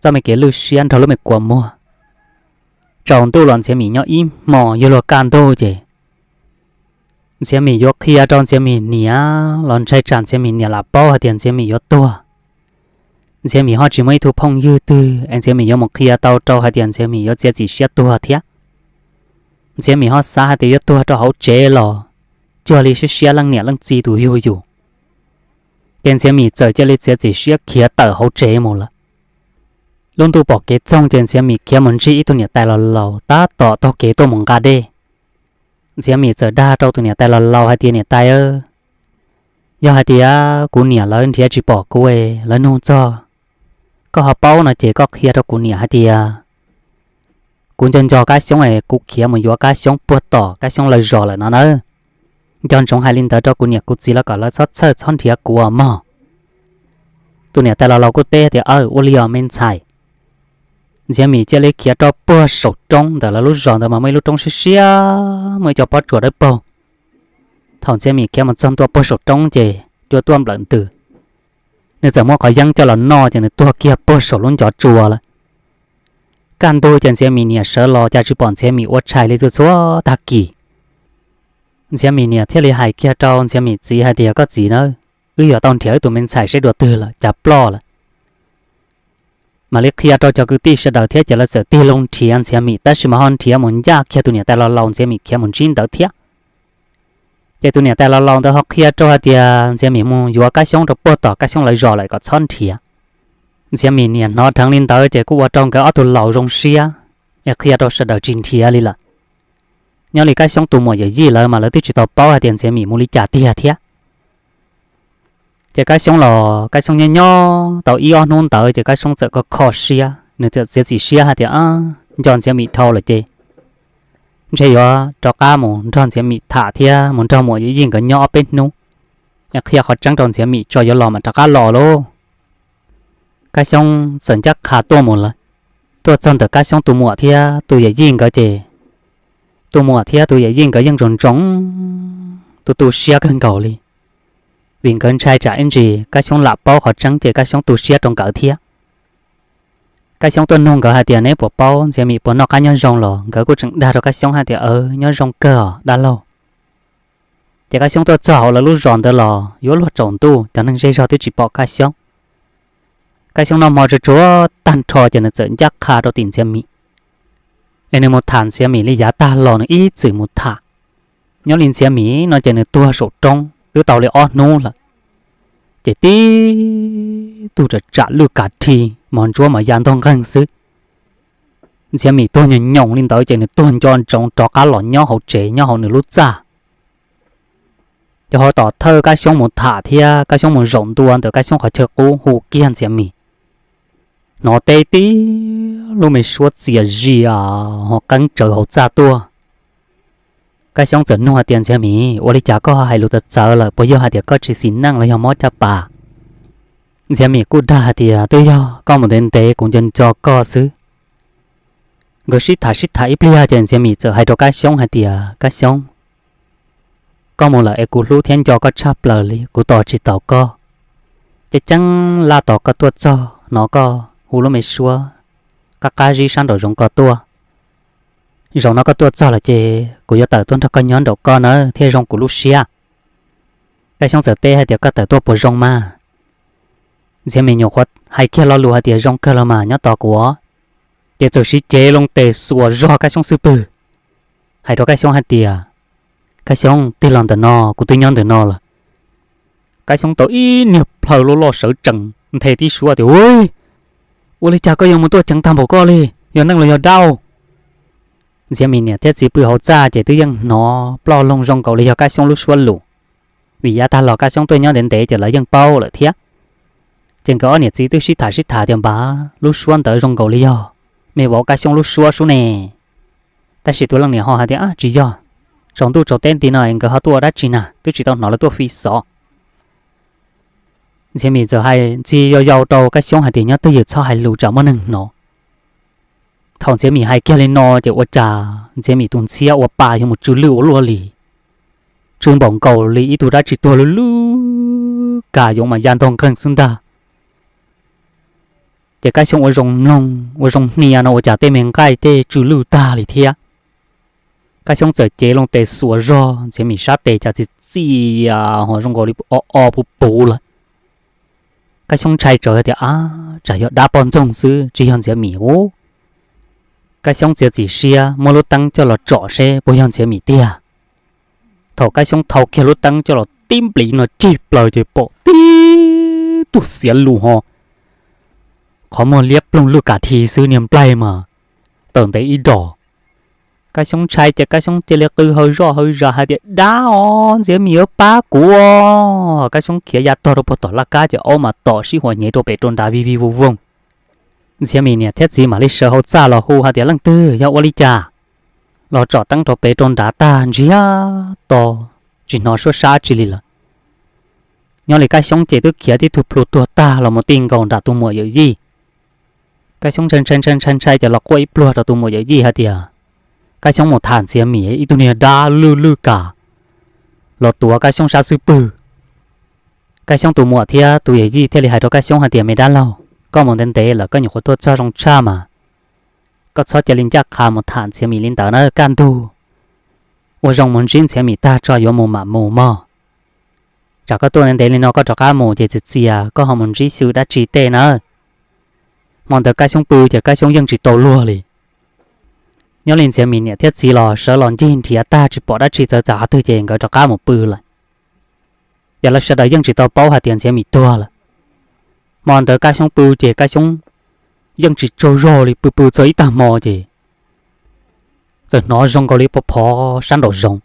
txoj me kev lwj siab nrog lub me kua muag. Tsaus ntuj los Ntxhiav Mim nyob ib hmo yuav luag kaj ntug ces Ntxhiav Mim yuav qhia rau Ntxhiav Mim niam los ntshai tsam Ntxhiav Mim niam lam paub hais tias Ntxhiav Mim yuav tuag. Ntxhiav Mim ho tsis muaj ib tug phooj ywg twg es Ntxhiav Mim yuav mus qhia tau rau hais tias Ntxhiav Mim yuav txiav txim siab tuag thiab. Ntxhiav Mim ho xav hais tias yuav tuag rau hauv tsev los cuag li siab siab leej niam leej txiv tus yug yus. Ces Ntxhiav Mim txawm cia li txiav txim siab khiav tawm hauv tsev mus lawm. Lub ntuj pom kev txoog ces Ntxhiav Mim khiav mus ntsib ib tug niam tais laus laus tab tom taug kev tuaj mus nqa dej. Ntxhiav Mim txawm dag rau tus niam tais laus laus hais tias, niam tais, yog hais tias kuv niam lawv nrhiav tsis pom kuv es lawv nug txog, koj ho paub no ces koj qhia rau kuv niam hais tias kuv nco nco Kab Xyoob es kuv khiav mus yuav Kab Xyoob puag tom Kab Xyoob lawv zos lawm no nawb. Nco ntsoov hais li ntawd rau kuv niam kuv txiv lawv kom lawv txhob txhawj txhob nrhiav kuv mog. Tus niam tais laus laus kuj teb tias, aw, ua li os me ntxhais. Ntxhiav Mim cia li khiav rau puag saum roob ntawm lawv lub zos ntawd mas muaj ib lub roob siab siab muaj ib co pob tsuas dawb paug. Thaum Ntxhiav Mim khiav mus txog ntua puag saum roob ces cua tuaj nplawm ntws. Nws txawm muab qhov yeeb coj los noj ces nws tuag kiag puag saum lub ncov tsua lawm. Kaj ntug ces Ntxhiav Mim niam sawv los cas tsis pom Ntxhiav Mim ua tshais li txhua tag kis. Ntxhiav Mim niam thiaj li hais kiag rau Ntxhiav Mim txiv hais tias, koj txiv na, wb yuav tau nrhiav wb tus me ntxhais seb dua twg lawm, cas ploj lawm. Mam li qhia rau cov kwv tij sawv daws thiab ces lawv txawm tig loo nrhiav Ntxhiav Mim, tab sis mas ho nrhiav mus ncaj kiag tus niam tais laus laus Ntxhiav Mim khiav mus ntsib ntawd thiab. Ces tus niam tais laus laus ntawd ho qhia rau hais tias Ntxhiav Mim mus yuav Kab Xyoob rau puag tom Kab Xyoob lawv zos lawm kom txhob nrhiav. Ntxhiav Mim niam hnov dheev li ntawd ces kuj ua rau nkawd ob tug laus zoo siab, es qhia rau sawv daws tsis nrhiav li lawm. Nyob li Kab Xyoob tus muam yawm yij lawv mas lawv twb tsis tau paub hais tias Ntxhiav Mim mus li cas tiag thiab. Ces Kab Xyoob los Kab Xyoob nyob nyob tau ib ob hnub ntawd ces Kab Xyoob txawm kho kho siab, nws txawm txiav txim siab hais tias, nco Ntxhiav Mim dhau lawm ces ntshe yuav rov qab mus nrog Ntxhiav Mim tham thiab mus nrog muam yawm yij nkawd nyob ob peb hnub, es qhia qhov tseeb rau Ntxhiav Mim tso yuav los mam rov qab los lauj. Kab Xyoob txawm ncaj qha tuaj mus lawm. Tuaj txog ntawm Kab Xyoob tus muam thiab tus yawm yij nkawd ces tus muam thiab tus yawm yij nkawd yeej ntsoov ntsoov, tu tu siab kawg nkaus li, vim nkawd ntshai tsam ib ntsis Kab Xyoob lam paub qhov tseeb ces Kab Xyoob tu siab rau nkawd thiab. Kab Xyoob tuaj nug nkawd hais tias, neb puas paub Ntxhiav Mim puas noj qab nyob zoo los? Nkawd kuj tseem dag rau Kab Xyoob hais tias, aw, nyob zoo kawg os dab laug. Ces Kab Xyoob tuaj txog hauv lawv lub zos ntawd los yuav luag tsaus ntuj, cov neeg zej zog twb tsis pom Kab Xyoob. Kab Xyoob noj hmo tsuag tsuag tag nrho ces nws txawm ncaj qha rau tim Ntxhiav Mim, es nws mus tham Ntxhiav Mim li yav tag los nws ib txwm mus tham. Nyob li Ntxhiav Mim no ces nws tuag saum roob twb tau li ob hnub lawm, ces tib tug tsam tsam lwj kav rhi, mos ntsuab mas ya ntog nqeeg xwb. Ntxhiav Mim tuag nyoos nyoos li ntawd ces nws tuag nco ntsoov rov qab los nyob hauv tsev nyob hauv nws lub txaj. Ces ho tom thawj Kab Xyoob mus tham thiab Kab Xyoob mus zaum ntua ntawm Kab Xyoob qhov chaw qub hu kiag Ntxhiav Mim, hnov teb tib lub me suab txias zias ho qeeb tsawv hauv txaj tuaj. Kab Xyoob txawm nug hais tias, Ntxhiav Mim, ua li cas koj hais lus txawv txawv lawm, puas yog hais tias koj tsis xis neej los yog mob caj pas? Ntxhiav Mim kuj dag hais tias, twb yog koj mus ntev ntev kuv nco nco koj xwb. Nkawd sib tham sib tham ib pliag ces Ntxhiav Mim txawm hais rau Kab Xyoob hais tias, Kab Xyoob, koj mus lawm es kuv hlub thiab nco koj tshaj plaws li, kuv tos tsis taus koj. Ceeb ceeb laj tos koj tuaj txog, hnov koj hu lub me suab qab qab zib sab nraum zoov ko tuaj. Zaum no koj tuaj txog lawm ces kuv yuav tawm tuaj nrog koj nyob nraum koj nawb thiaj zoo kuv lub siab. Kab Xyoob txawm teb hais tias, koj tawm tuaj puas zoo mas? Ntxhiav Mim nyuam qhuav hais kiag lo lus hais tias, zoo kawg los mas, nyob tos kuv os. Ces txawm siv cev loo tes xuas zog Kab Xyoob xub pwg, hais rau Kab Xyoob hais tias, Kab Xyoob, tig los ntawm no, kuv twb nyob ntawm no lawm. Kab Xyoob tau ib niag plhaw loj loj sawv tsees nthe tib suab tias, u, ua li cas koj yuav mus tuaj ceev tag npaum koj li, yog neeg los yog dab? Ntxhiav Mim niam thiab txiv pw hauv txaj ces twb yeej hnov ploj loog zoo nkaus li yog Kab Xyoob lub suab lus, vim yav tag los Kab Xyoob tuaj nyob ntev ntev ces lawv yeej paub lawm thiab. Ces nkawd ob niam txiv twb sib tham sib tham tias, npab, lub suab ntawd zoo nkaus li yog me vauv Kab Xyoob lub suab sub ne. Tab sis tus leej niam ho hais tias, tsis yog, tsaus ntuj tsaus teb nti no nkawd ho tuaj ua dab tsi na, twb tsis tau hnov lawv tuaj fi xov. Ntxhiav Mim txawm hais ntxhi yau yau rau Kab Xyoob hais tias, nyob twj ywm txhob hais lus tsam muaj neeg hnov. Thaum Ntxhiav Mim hais kiag li no ces ua cas Ntxhiav Mim tus ntxhiab ua pa yuav mus tsw lwj ua luaj li. Tsw npaum nkaus li ib tug dab tsi tuag lwj lwj kas yoov mas ya ntog nqeeg xwb ntag. Ces Kab Xyoob ua zoo mloog ua zoo hnia no ua cas tej me nqaij tej tsw lwj tag li thiab. Kab Xyoob txawm cev loo tes xuas zog Ntxhiav Mim sab tes cas txias txias ho zoo nkaus li o o puv puv lawm. Kab Xyoob ntshai tsawv tias, ab, tsam yog dab poj ntxoog xwb tsis yog Ntxhiav Mim ub. Kab Xyoob txiav txim siab muab lub teeb coj los tsom seb puas yog Ntxhiav Mim tiag. Thaum Kab Xyoob thau kiag lub teeb coj los tib nplis no cig plaws ces pom tib tug xiav lus ho qhov muag liab ploog lwj kas rhi xwb niag nplaig mas tawm ntev ib dos. Kab Xyoob ntshai ces Kab Xyoob cia li qw hawv zoj hawv zas hais tias, dab os, Ntxhiav Mim yuav pab kuv. Kab Xyoob khiav ya tog rau puag tom laj kab ces aub mas tom sib huas hnyev rau pem rau nrad vij vij voog voog. Ntxhiav Mim niam thiab txiv mam li sawv hauv txaj los hu hais tias, leej twg yog ua li cas? Los tsom teeb rau pem rau nrad tag ntsiag to, tsis hnov suab sab tsi li lawm. Nyob li Kab Xyoob ces twb khiav tib tug plhu tuag tag los mus ti nkaus nram tus muam yawm yij. Kab Xyoob ntshai ntshai ntshai ntshai ntshai ces los quaj ib pluag rau tus muam yawm yij hais tias, Kab Xyoob mus tham Ntxhiav Mim ib tug niag dab lwj lwj kas los tuav Kab Xyoob sab xub pwg. Kab Xyoob tus muam thiab tus yawm yij thiaj li hais rau Kab Xyoob hais tias, me dab laug, koj mus ntev ntev lawm koj nyuam qhuav tuaj txog zoo tshaj mas koj txhob cia li ncaj qha mus tham Ntxhiav Mim li ntawd na, kaj ntug ua zoo mus ntsib Ntxhiav Mim tag tso yuav mus mam mus mog. Tsam koj tuaj ntev ntev li no koj rov qab mus ces txias txias koj ho mus ntsib xyw dab tsi tej nawb. Hmo ntawd Kab Xyoob pw ces Kab Xyoob yeej tsis tau luag li. Nyob li Ntxhiav Mim niam thiab txiv los sawv los ncig nrhiav tag tsis pom dab tsi txawv txav qhov twg ces nkawd rov qab mus pw lawm. Ces lawv sawv daws yeej tsis tau paub hais tias Ntxhiav Mim tuag lawm. Hmo ntawd Kab Xyoob pw ces Kab Xyoob yeej tsis tsaug zog li, pw pw txog ib tag hmo ces txawm hnov zoo nkaus li phov phov sab nraum zoov.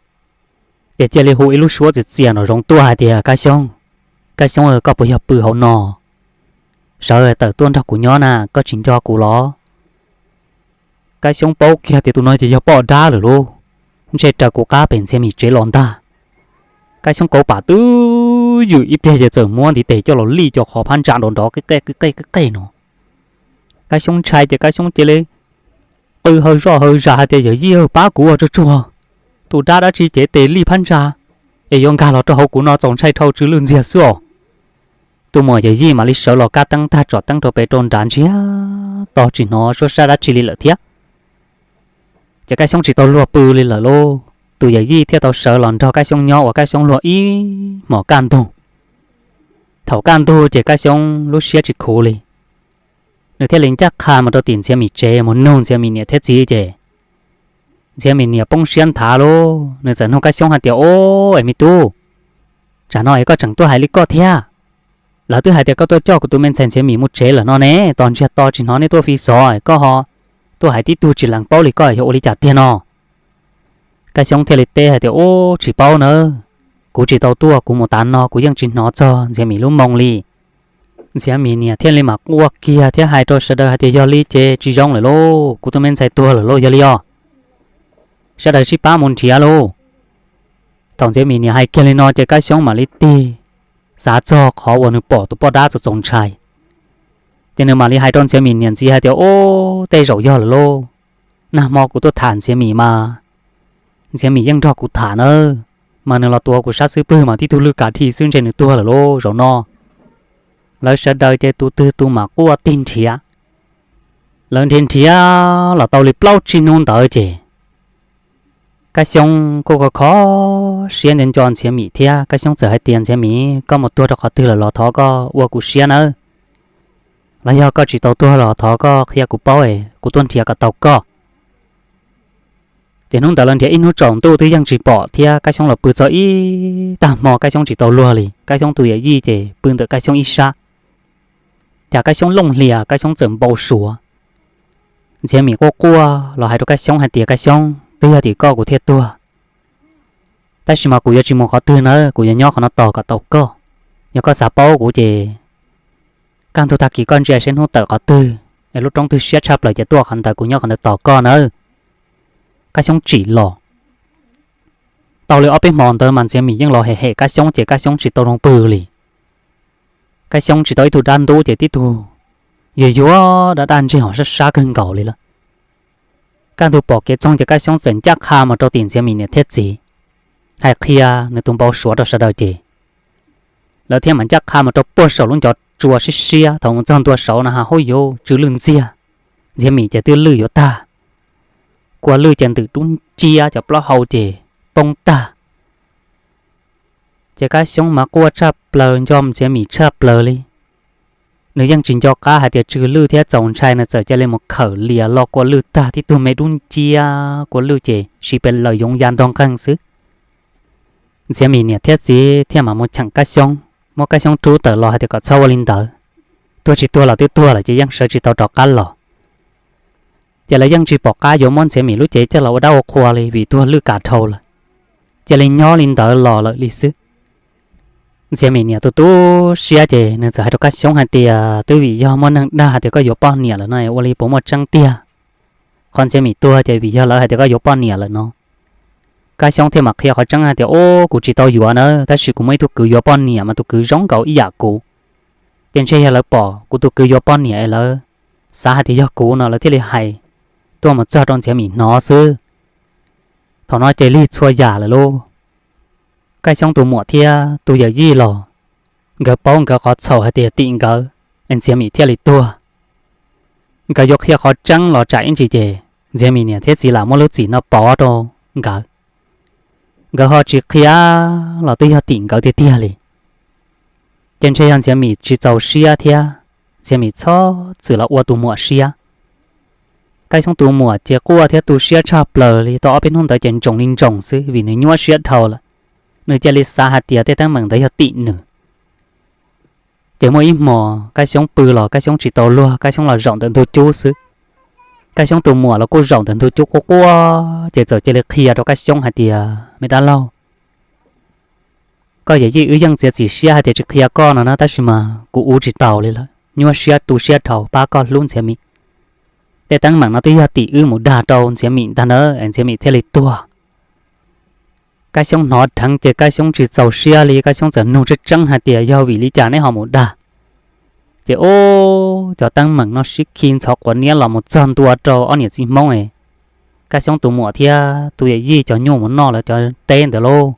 Ces cia li hu ib lub suab txias txias nraum zoov tuaj hais tias, Kab Xyoob, Kab Xyoob, koj puas yog pw hauv no? Sawv tawm tuaj nrog kuv nyob na, koj tsis nco kuv los? Kab Xyoob paub kiag tias tus no ces yog poj dab lawm lauj, ntsej raws kuv qab pem Ntxhiav Mim tsev los ntag. Kab Xyoob kauv pam twb ywm ib pliag ces txawm muab ntiv tes coj los lij cov qhov phab ntsa nrov nrov qej qej qej qej qej no. Kab Xyoob ntshai ces Kab Xyoob cia li qw hawv zoj hawv zas hais tias, Yawm yij, pab kuv ua tsuag tsuag, tus dab dab tsi cev tes lij phab ntsa es yuav nkag los rau hauv kuv no, txaus ntshai dhau tsw lwj ntxiag xwb os. Tus muam yawm yij mam li sawv los kaj teeb tag tsom teeb rau pem rau nrad ntsiag to tsis hnov suab sab dab tsi li lawm thiab. Ces Kab Xyoob tsis tau luag pw li lawm lauj, tus yawm yij thiaj tau sawv los nrog Kab Xyoob nyob ua Kab Xyoob luag ib hmos kaj ntug. Thaum kaj ntug ces Kab Xyoob lub siab tsis khuv li, nws thiaj li ncaj qha mus rau tim Ntxhiav Mim tsev mus nug Ntxhiav Mim niam thiab txiv ces Ntxhiav Mim niam poob siab nthav lauj, nws txawm nug Kab Xyoob hais tias, Ob, es me tub, tsam no es koj tseem tuaj hais li koj thiab? Lawv twb hais tias koj tuaj coj kuv tus me ntxhais Ntxhiav Mim mus tsev lawm no ne, tos ntsiag to tsis hnov nej tuaj fi xov, koj ho tuaj hais tib tug tsis lees paub li koj yog ua li cas tiag no? Kab Xyoob thiaj li teb hais tias, Ub, tsis paub nawb, kuv tsis tau tuaj, kuv mus tav no kuv yeej tsis hnov txog Ntxhiav Mim lub moo li. Ntxhiav Mim niam thiaj li mam quaj kiag thiab hais rau sawv daws hais tias, Yog li ces tsis zoo lawm lauj, kuv tus me ntxhais tuag lawm lauj, yog li os, sawv daws sib pab mus nrhiav lauj. Thaum Ntxhiav Mim niam hais kiag li no ces Kab Xyoob mam li tig xav txog qhov uas nws pom tus poj dab txaus txaus ntshai. Ces nws mam li hais rau Ntxhiav Mim niam ntxiv hais tias, Ub, tej zaum yog lawm lauj, nag hmo kuv tuaj tham Ntxhiav Mim mas Ntxhiav Mim yeej nrog kuv tham nawb, mas nws los tuav kuv sab xub pwg mas tib tug lwj kav dhi xwb ntshe nws tuag lawm lauj zaum no. Lawv sawv daws ces tus twg tus mam quaj tig nrhiav. Lawv nrhiav nrhiav los tau li plaub tsib hnub ntawd ces Kab Xyoob kuj kho kho siab nco nco Ntxhiav Mim thiab. Kab Xyoob txawm hais tias, Ntxhiav Mim, koj mus tuag rau qhov twg lawm los thov koj ua kuv siab nawb, los yog koj tsis tau tuag los thov koj qhia kuv paub es kuv tuaj nrhiav kom tau koj. Ces hnub ntawd lawv nrhiav ib hnub tsaus ntuj twb yeej tsis pom thiab, Kab Xyoob los pw txog ib tag hmo Kab Xyoob tsis tau luag li. Kab Xyoob tus yawm yij ces pw ntawm Kab Xyoob ib sab. Cas Kab Xyoob looj hlias, Kab Xyoob txawm npau suav. Ntxhiav Mim quaj quaj los hais rau Kab Xyoob hais tias, Kab Xyoob, twb yog tim koj kuv thiaj tuag. Tab sis mas kuv yuav tsis mus qhov twg nawb, kuv yuav nyob qhov no tos kom tau koj. Yog koj xav paub kuv ces kaj ntug tag kis koj ntsia seb hnub tawm qhov twg es lub roob twg siab tshaj plaws ces tuaj qhov ntawd, kuv nyob qhov ntawd tos koj nawb. Kab Xyoob tsim los. Tau li ob peb hmo ntawd mas Ntxhiav Mim yeej los hem hem Kab Xyoob ces Kab Xyoob tsis tau zoo pw li. Kab Xyoob tsis tau ib tug dab ntub ces tib tug yuag yuag dab dab ntseg hos sab sab kawg nkaus li lawm. Kaj ntug pom kev txoog ces Kab Xyoob txawm ncaj qha mus rau tim Ntxhiav Mim niam thiab txiv, hais qhia nws tus npau suav rau sawv daws ces lawv thiaj mam ncaj qha mus rau puag saum lub ncov tsua siab siab. Thaum mus txog ntua saud no ha, huj yuv, tsw lwj ntxiag. Ntxhiav Mim ces twb lwj yuav tag, kua lwj ces ntws dub nciab, cov plaub hau ces poob tag. Ces Kab Xyoob mas quaj tshaj plaws, nco Ntxhiav Mim tshaj plaws li. Nws yeej tsis nco qab hais tias tsw lwj thiab txaus ntshai, nws txawm cia li mus khawm lias lo kua lwj tag, tib tug me dub nciab, kua lwj ces siv pes lawm yoov ya ntog nqeeg xwb. Ntxhiav Mim niam thiab txiv thiaj mam mus cheem Kab Xyoob, muab Kab Xyoob rub tawm los hais tias kom txhob ua li ntawd, tuag tsis tuag los twb tuag lawm ces yeej sawv tsis tau rov qab los. Ces lawv yeej tsis pom qab yuav muab Ntxhiav Mim lub cev coj los ua dab ua qhua li vim tuag lwj kam dhau lawm, cia li nyob li ntawd los lawm li xwb. Ntxhiav Mim niam tu tu siab ces nws txawm hais rau Kab Xyoob hais tias, Twb vim yog muaj neeg dag hais tias koj yuav poj niam lawm no, ua li puas muaj tseeb tiag? Qhov Ntxhiav Mim tuag ces vim yog lawv hais tias koj yuav poj niam lawm no. Kab Xyoob thiaj mam qhia qhov tseeb hais tias, Ub, kuv tsis tau yuav nawb, tab sis kuv muaj ib tug kwv yuav poj niam mas tus kwv zoo nkaus ib yam kuv. Ces ntshe yog lawv pom kuv tus kwv yuav poj niam es lawv xav hais tias yog kuv no lawv thiaj li hais tuaj mus txog rau Ntxhiav Mim hnov xwb. Thaum no ces lig txhua yam lawm lauj. Kab Xyoob tus muam thiab tus yawm yij los nkawd paub nkawd qhov txhaum hais tias tim nkawd es Ntxhiav Mim thiaj li tuag. Nkawd yuav qhia qhov tseeb los tsam ib ntsis ces Ntxhiav Mim niam thiab txiv lam muab lub txim no pov rau nkawd. nkawd ho tsis qhia los twb yog tim nkawd tiag tiag li. Ces ntshe yog Ntxhiav Mim tsis txaus siab thiab, Ntxhiav Mim txhob txwm los ua tus muam siab. Kab Xyoob tus muam ces quaj thiab tu siab tshaj plaws li, tau ob peb hnub ntawd ces ntsoos li ntsoos xwb vim nws nyuaj siab dhau lawm. Nws cia li xav hais tias tej teeb meem ntawd yog tim nws. Ces muaj ib hmos Kab Xyoob pw los Kab Xyoob tsis tau luag, Kab Xyoob los zaum ntawm ntug cub xwb. Kab Xyoob tus muam los kuj zaum ntawm ntug cub quaj quaj, ces txawm cia li qhia rau Kab Xyoob hais tias, Me dab laug, koj yawm yij wb yeej txiav txim siab hais tias tsis qhia koj no na, tab sis mas kuv ua tsis taus li lawm, nyuaj siab tu siab dhau, pab koj hlub Ntxhiav Mim. Tej teeb meem no twb yog tim wb mus dag rau Ntxhiav Mim ntag na, es Ntxhiav Mim thiaj li tuag. Kab Xyoob hnov dheev ces Kab Xyoob tsis txaus siab li, Kab Xyoob txawm nug tseeb tseeb hais tias, Yog vim li cas neb ho mus dag? Ces ub, cov teeb meem no sib khi ntxhov quav niab los mus txog ntua rau ob niam txiv Hmoob es Kab Xyoob tus muam thiab tus yawm yij cov nyuj mus noj lawv cov teb ntawd lauj.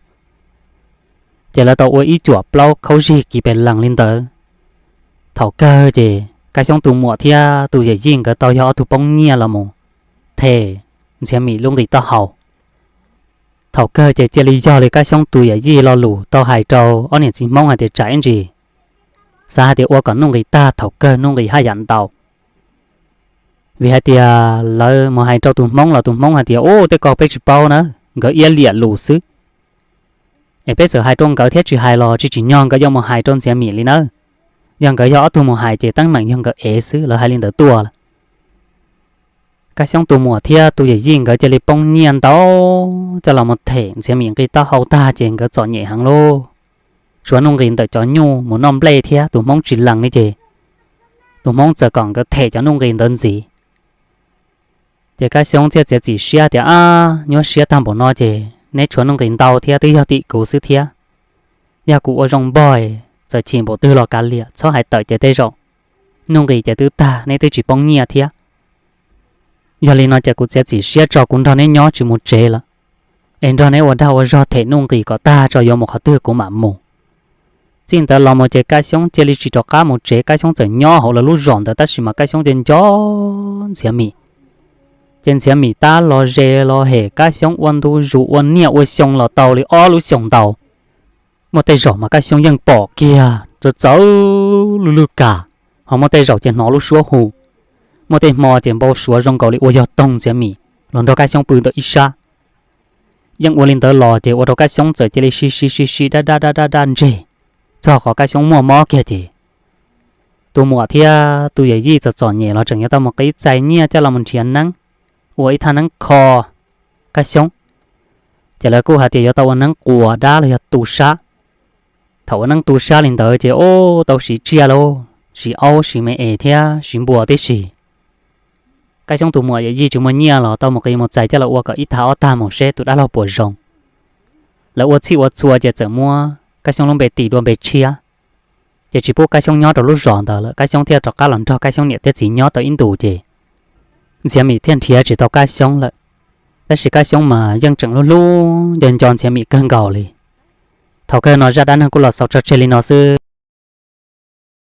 Ces lawv tau ua ib cuam plaub khaub zig kiv pes lees li ntawd. Thaum kawg ces Kab Xyoob tus muam thiab tus yawm yij nkawd tau yog ob tug poob nyiaj los mus them Ntxhiav Mim lub nqi taub hau. Thaum kawg ces cia li yog li Kab Xyoob tus yawm yij lo lus tau hais rau ob niam txiv Hmoob hais tias tsam ib ntsis xav hais tias ua kom nuj nqis tag, thaum kawg nuj nqis haj yam ntau. Vim hais tias lawv mus hais rau tus Hmoob los tus Hmoob hais tias, Ub, tej ko peb tsis paub na, nkawd iab liam lus xwb. Es peb txawm hais rau nkawd thiab tsis hais los tsis tsim nyog nkawd yuav mus hais rau Ntxhiav Mim li nawb. Yog nkawd yog ob tug mus hais ces teeb meem yog nkawd ev xwb, lawv hais li ntawd tuaj lawm. Kab Xyoob tus muam thiab tus yawm yij nkawd cia li poob nyiaj ntau coj los mus them Ntxhiav Mim nqi taub hau tag ces nkawd txom nyem heev lauj. Tshuav nuj nqis ntawm cov nyuj mus noj nplej thiab tus Hmoob tsis lees li ces tus Hmoob txawm kom nkawd them cov nuj nqis ntawd ntxiv. Ces Kab Xyoob thiaj txiav txim siab tias, Ab, nyuaj siab tag npaum no ces neb tshuav nuj nqis ntau thiab twb yog tim kuv xwb thiab. Yog kuv ua zoo npog, txawm chim npaum twg los kav liam, txhob hais tawm ces tej zaum nuj nqis ces twb tag, neb twb tsis poob nyiaj thiab. Yog li no ces kuv txiav txim siab tso kuv nrog neb nyob tsis mus tsev lawm, es nrog neb ua dag ua zog them nuj nqis kom tag tso yuav mus qhov twg kuv mam mus. Txij ntawd los mus ces Kab Xyoob cia li tsis rov qab mus tsev, Kab Xyoob txawm nyob hauv lawv lub zos ntawd tab sis mas Kab Xyoob ces nco Ntxhiav Mim. Ces Ntxhiav Mim tab los ze los hem Kab Xyoob ua ntu zus ua niaj ua xyoo los tau li ob lub xyoos ntau. Muaj tej zaum mas Kab Xyoob yeej pom kiag txawv txawv lwj lwj kam, ho muaj tej zaum ces hnov lub suab hu, muaj tej hmo ces npau suav zoo nkaus li ua yog toog Ntxhiav Mim los nrog Kab Xyoob pw ntawm ib sab. Yeej ua li ntawd los ces ua rau Kab Xyoob txawm cia li sib sib sib sib dab dab dab dab dab ntseg, txog qhov Kab Xyoob muaj mob kiag ces tus muam thiab tus yawm yij txom txom nyem los tseem yuav tau mus qib txais nyiaj coj los mus nrhiav neeb, ua ib thaj neeb kho Kab Xyoob. Ces lawv kuj hais tias yuav tau ua neeb quas dab los yog tu sab. Thaum ua neeb tu sab li ntawd ces ub tau siv tsiaj lauj, siv aub siv me es thiab siv npua tib si. Kab Xyoob tus muam yawm yij tsis muaj nyiaj los tau mus qis mus txais coj los ua kom ib tag ob tag mus seb tus dab laug puas zoo. Lawv ua txhij ua txhua ces txawm muab Kab Xyoob lub npe tis dua npe tshiab, ces tsis pub Kab Xyoob nyob rau lub zos ntawd lawm. Kab Xyoob thiaj rov qab los nrog Kab Xyoob niam thiab txiv nyob tau ib ntus ces Ntxhiav Mim thiaj nrhiav tsis tau Kab Xyoob lawm. Tab sis Kab Xyoob mas yeej tseem hlub hlub nco nco Ntxhiav Mim kawg nkaus li. Thaum kawg no zaj dab neeg kuj los xaus tso tseg li no xwb.